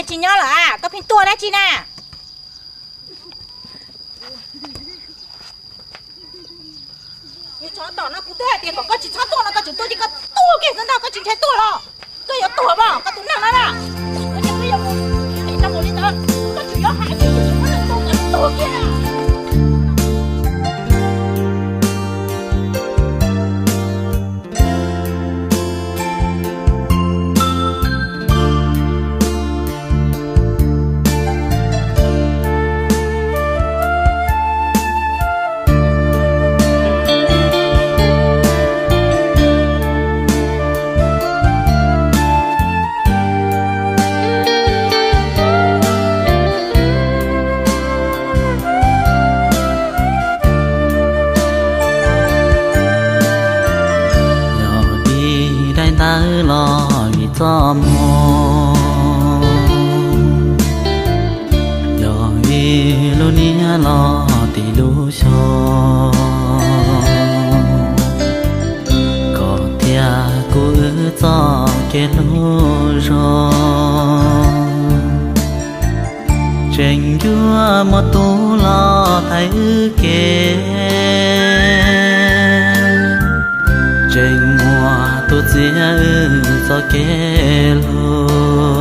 Tsis nyob lawm, koj pheej tuaj dab tsi na? Yog tsov tom no kuv twb hais tias kom koj tsis txhob tuaj no koj tseem tuaj, ces koj tuag kiag xwb ntag, koj tsis ntshai tuag los? Koj yuav tuag mas koj tus neeg no na. Koj tsis yuav hais tias koj tsis muaj neeg tuag, koj tuag kiag. Yog vim daim ntawv los vim txoj hmoo, yog vim lub niag los tim lub xyoo, kom thiaj kuv wb txoj kev hlub zoo. Tseem yuav muaj tus los thaiv wb kev, tseem muaj tus txiav wb txoj kev hlub.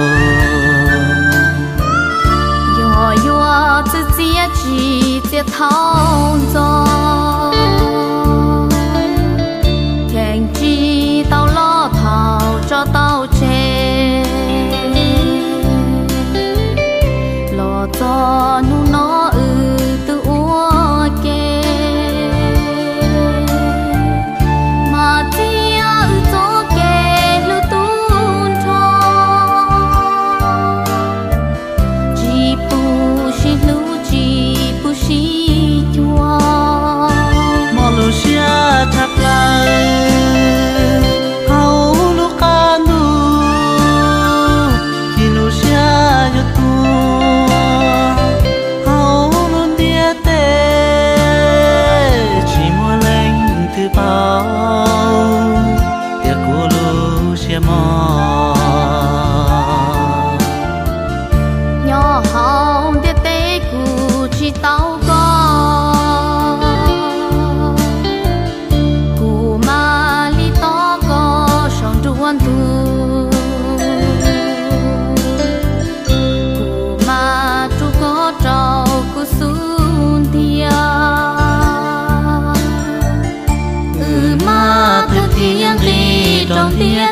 Yog yuav txwv txiav tsis txiav thaum ntxov, cheem tsis tau loj thaum tso tau tseg. Los txog hnub no wb twb ua ke, mas txiav wb txoj kev hlub tub nrho. Tsis pub sib hlub tsis pub sib cuag, mob lub siab tshaj plaws hauv lub qab ntuj, cia lub siab yuav tuag hauv lub ntiaj teb. Tsis muaj leej twg paub tias kuv lub siab mob. Nyob hauv ntiaj teb kuv tsis tau koj, kuv mam li tos koj saum nruab ntug. Kuv mam rub koj rau kuv xub ntiag, wb mam thawj thiab nqis rau ntiaj